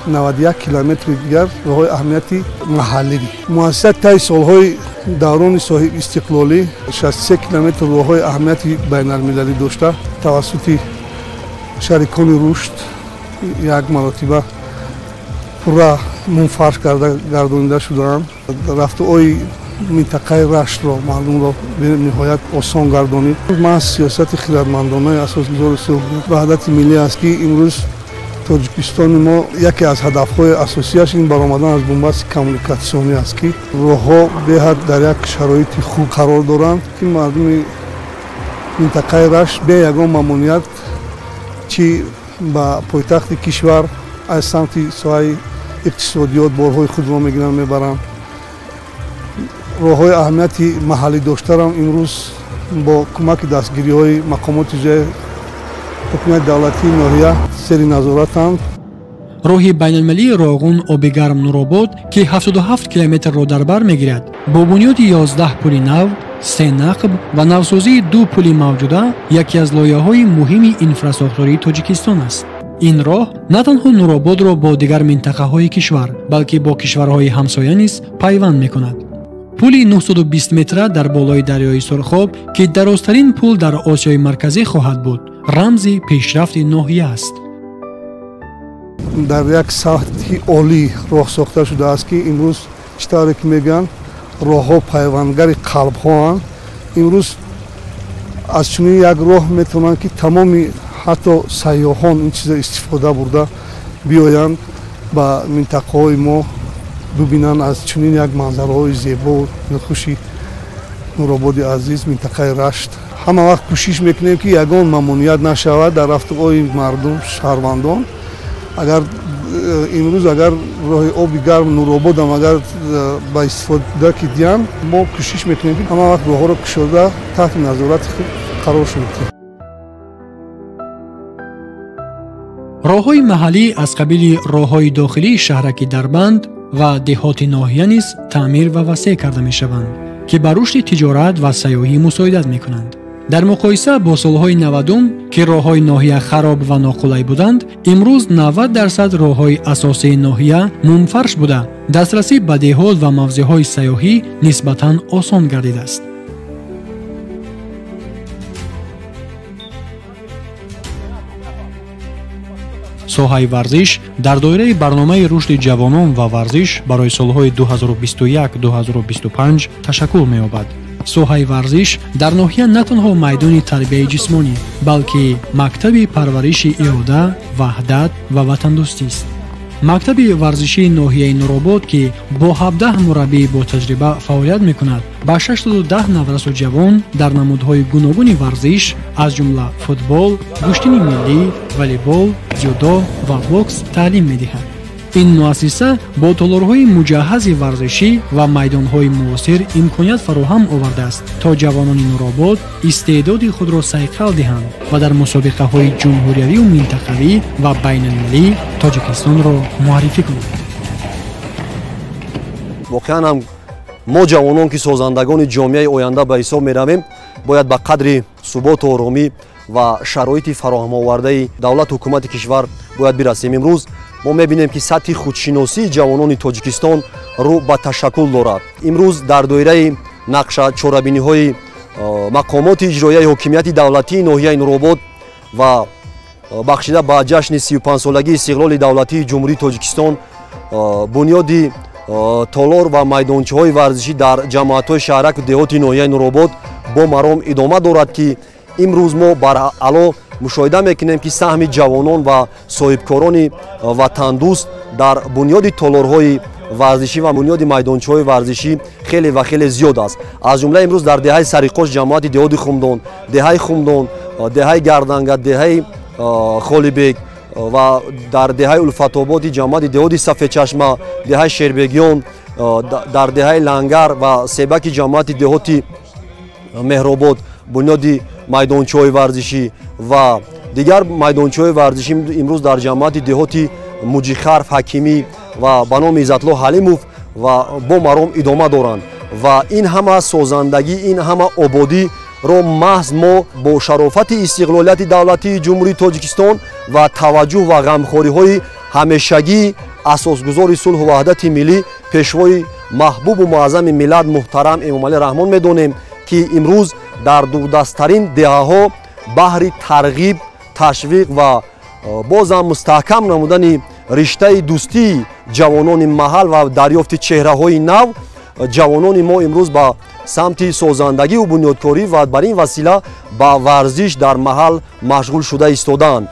91 километри дигар роҳҳои аҳамияти маҳаллӣ. Муассиса таи солҳои даврони соҳибистиқлолӣ 63 километр роҳҳои аҳамияти байналмилалӣ дошта, тавассути шарикони рушд як маротиба пурра мунфарш карда гардонида шудаанд. Рафтуои минтақаи Раштро мардумро бениҳоят осон гардонид. Маҳз сиёсати хирадмандонаи асосгузори сулҳу ваҳдати миллӣ аст, ки имрӯз Тоҷикистони мо яке аз ҳадафҳои асосияш ин баромадан аз бунбасти коммуникатсионӣ аст, ки роҳҳо беҳад дар як шароити хуб қарор доранд, ки мардуми минтақаи Рашт бе ягон мамоният чӣ ба пойтахти кишвар аз самти соҳаи иқтисодиёт борҳои худро мегиранд, мебаранд. Роҳҳои аҳамияти маҳаллӣ доштарам имрӯз бо кӯмаки дастгириҳои мақомоти ҷои ҳукумати давлатии ноҳия зери назоратанд. Роҳи байналмилалии Роғун Обигарм Нуробод, ки 77 километрро дар бар мегирад, бо бунёди 11 пули нав, 3 нақб ва навсозии 2 пули мавҷуда яке аз лоиҳаҳои муҳими инфрасохтории Тоҷикистон аст. Ин роҳ на танҳо Нурободро бо дигар минтақаҳои кишвар, балки бо кишварҳои ҳамсоя низ пайванд мекунад. Пули 920 метра дар болои дарёи Сурхоб, ки дарозтарин пул дар Осиёи Марказӣ хоҳад буд, рамзи пешрафти ноҳия аст. Дар як сатҳи олӣ роҳ сохта шудааст, ки имрӯз чӣ тавре ки мегӯянд, роҳҳо пайвандгари қалбҳоанд. Имрӯз аз чунин як роҳ метавонанд, ки тамоми ҳатто сайёҳон ин чиза истифода бурда биёянд ба минтақаҳои мо, бибинанд аз чунин як манзараҳои зебо хуши Нурободи азиз, минтақаи Рашт. Ҳама вақт кӯшиш мекунем, ки ягон мамоният нашавад дар рафтуои мардум, шаҳрвандон. Агар имрӯз агар роҳи оби гарм Нурободам агар ба истифода ки диҳанд, мо кӯшиш мекунем, ки ҳама вақт роҳҳоро кушода таҳти назорати худ қарор шудем. Роҳҳои маҳаллӣ аз қабили роҳҳои дохилии шаҳраки Дарбанд ва деҳоти ноҳия низ таъмир ва васеъ карда мешаванд, ки ба рушди тиҷорат ва сайёҳӣ мусоидат мекунанд. Дар муқоиса бо солҳои 90, ки роҳҳои ноҳия хароб ва ноқулай буданд, имрӯз 90% роҳҳои асосии ноҳия мунфарш буда, дастрасӣ ба деҳот ва мавзеъҳои сайёҳӣ нисбатан осон гардидааст. Соҳаи варзиш дар доираи барномаи рушди ҷавонон ва варзиш барои солҳои 2021-2025 ташаккул меёбад. Соҳаи варзиш дар ноҳия на танҳо майдони тарбияи ҷисмонӣ, балки мактаби парвариши ирода, ваҳдат ва ватандӯстист. Мактаби варзишии ноҳияи Нуробод, ки бо 17 мураббӣ бо таҷриба фаъолият мекунад, ба 610 наврасу ҷавон дар намудҳои гуногуни варзиш, аз ҷумла футбол, гӯштини миллӣ, волейбол, дзюдо ва бокс таълим медиҳад. Ин муассиса бо толорҳои муҷаҳҳази варзишӣ ва майдонҳои муосир имконият фароҳам овардааст, то ҷавонони Нуробод истеъдоди худро сайқал диҳанд ва дар мусобиқаҳои ҷумҳуриявию минтақавӣ ва байналмилалӣ Тоҷикистонро муаррифӣ кунанд. Воқеан ҳам мо ҷавонон, ки созандагони ҷомеаи оянда ба ҳисоб меравем, бояд ба қадри суботу оромӣ ва шароити фароҳамовардаи давлату ҳукумати кишвар бояд бирасем. Имрӯз мо мебинем, ки сатҳи худшиносии ҷавонони Тоҷикистон рӯ ба ташаккул дорад. Имрӯз дар доираи нақша чорабиниҳои мақомоти иҷроияи ҳокимияти давлатии ноҳияи Нуробод ва бахшида ба ҷашни 35-солагии истиқлоли давлатии Ҷумҳурии Тоҷикистон бунёди толор ва майдончаҳои варзишӣ дар ҷамоатҳои шаҳраку деҳоти ноҳияи Нуробод бо маром идома дорад, ки имрӯз мо бараъло мушоҳида мекунем, ки саҳми ҷавонон ва соҳибкорони ватандӯст дар бунёди толорҳои варзишӣ ва бунёди майдончаҳои варзишӣ хеле ва хеле зиёд аст. Аз ҷумла имрӯз дар деҳаи Сариқош ҷамоати деҳоти Хумдон, деҳаи Хумдон, деҳаи Гарданга, деҳаи Холибек ва дар деҳаи Улфатободи ҷамоати деҳоти Сафедчашма, деҳаи Шербегиён, дар деҳаи Лангар ва Себаки ҷамоати деҳоти Меҳробод бунёди майдончаҳои варзишӣ ва дигар майдончаҳои варзишӣ имрӯз дар ҷамоати деҳоти Муҷихарф, Ҳакимӣ ва ба номи Иззатло Ҳалимов ва бо маром идома доранд. Ва ин ҳама созандагӣ, ин ҳама ободӣ ро маҳз мо бо шарофати истиқлолияти давлатии Ҷумҳурии Тоҷикистон ва таваҷҷӯҳ ва ғамхориҳои ҳамешагии асосгузори сулҳу ваҳдати миллӣ, пешвои маҳбубу муаззами миллат муҳтарам Эмомалӣ Раҳмон медонем, ки имрӯз дар дурдасттарин деҳаҳо баҳри тарғиб, ташвиқ ва бозам мустаҳкам намудани риштаи дӯстии ҷавонони маҳал ва дарёфти чеҳраҳои нав, ҷавонони мо имрӯз ба самти созандагиву бунёдкорӣ ва бар ин васила ба варзиш дар маҳал машғул шуда истодаанд.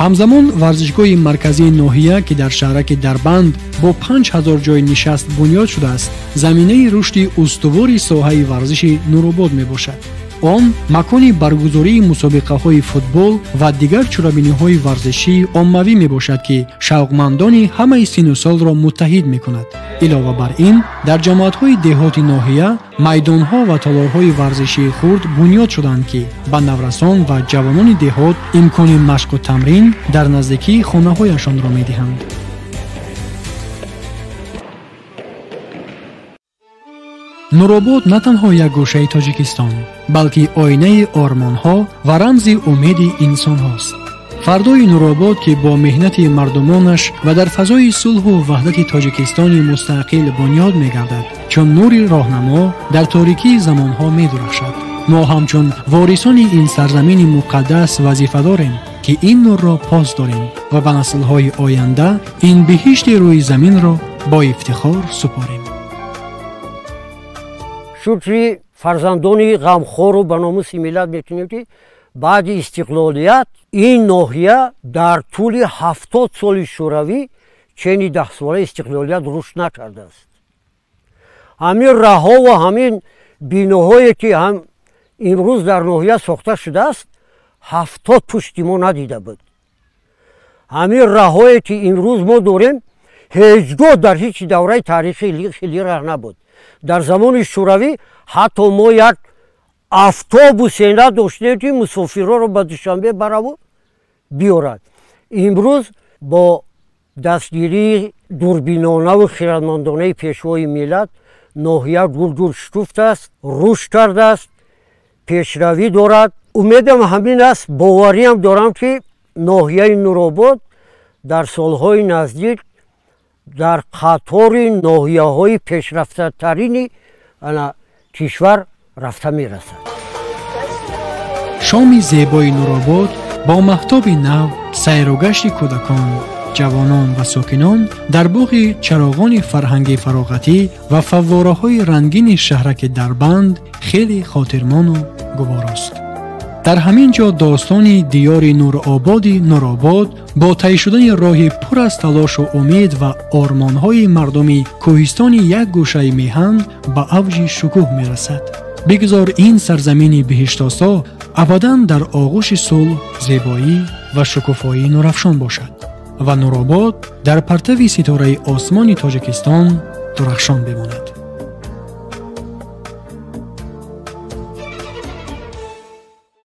Ҳамзамон варзишгоҳи марказии ноҳия, ки дар шаҳраки Дарбанд бо 5000 ҷойи нишаст бунёд шудааст, заминаи рушди устувори соҳаи варзиши Нуробод мебошад. Он макони баргузории мусобиқаҳои футбол ва дигар чорабиниҳои варзишии оммавӣ мебошад, ки шавқмандони ҳамаи сину солро муттаҳид мекунад. Илова бар ин, дар ҷамоатҳои деҳоти ноҳия майдонҳо ва толорҳои варзишии хурд бунёд шуданд, ки ба наврасон ва ҷавонони деҳот имкони машқу тамрин дар наздикии хонаҳояшонро медиҳанд. Нуробод на танҳо як гӯшаи Тоҷикистон, балки оинаи ормонҳо ва рамзи умеди инсонҳост. Фардои Нуробод, ки бо меҳнати мардумонаш ва дар фазои сулҳу ваҳдати Тоҷикистони мустақил бунёд мегардад, чун нури роҳнамо дар торикии замонҳо медурахшад. Мо ҳамчун ворисони ин сарзамини муқаддас вазифа дорем, ки ин нурро пос дорем ва ба наслҳои оянда ин биҳишти рӯи заминро бо ифтихор супорем. Шукри фарзандони ғамхору ба номуси миллат мекунем, ки баъди истиқлолият ин ноҳия дар тӯли 70 соли шӯравӣ чени 10-сола истиқлолият рушд накардааст. Ҳамин раҳҳо ва ҳамин биноҳое, ки ҳам имрӯз дар ноҳия сохта шудааст, 70 пушти мо надида буд. Ҳамин раҳҳое, ки имрӯз мо дорем, ҳеҷ гоҳ дар ҳеҷ давраи таърихӣ хеле раҳ набуд. Дар замони шӯравӣ ҳатто мо як автобусе надоштем, ки мусофирҳоро ба Душанбе бараву биёрад. Имрӯз бо дастгирии дурбинонаву хирадмандонаи пешвои миллат ноҳия гулгул шукуфтааст, рушд кардааст, пешравӣ дорад. Умедам ҳамин аст, бовариам дорам, ки ноҳияи Нуробод дар солҳои наздик дар қатори ноҳияҳои пешрафтатарини кишвар рафта мерасад. Шоми зебои Нуробод бо маҳтоби нав, сайру гашти кӯдакон, ҷавонон ва сокинон дар боғи чароғони фарҳанги фароғатӣ ва фаввораҳои рангини шаҳраки Дарбанд хеле хотирмону гуворост. Дар ҳамин ҷо достони диёри нурободи Нуробод бо тай шудани роҳи пур аз талошу умед ва ормонҳои мардуми кӯҳистони як гӯшаи меҳан ба авҷи шукӯҳ мерасад. Бигзор ин сарзамини биҳиштосо абадан дар оғӯши сулҳ, зебоӣ ва шукуфоии нурафшон бошад ва Нуробод дар партави ситораи осмони Тоҷикистон дурахшон бимонад.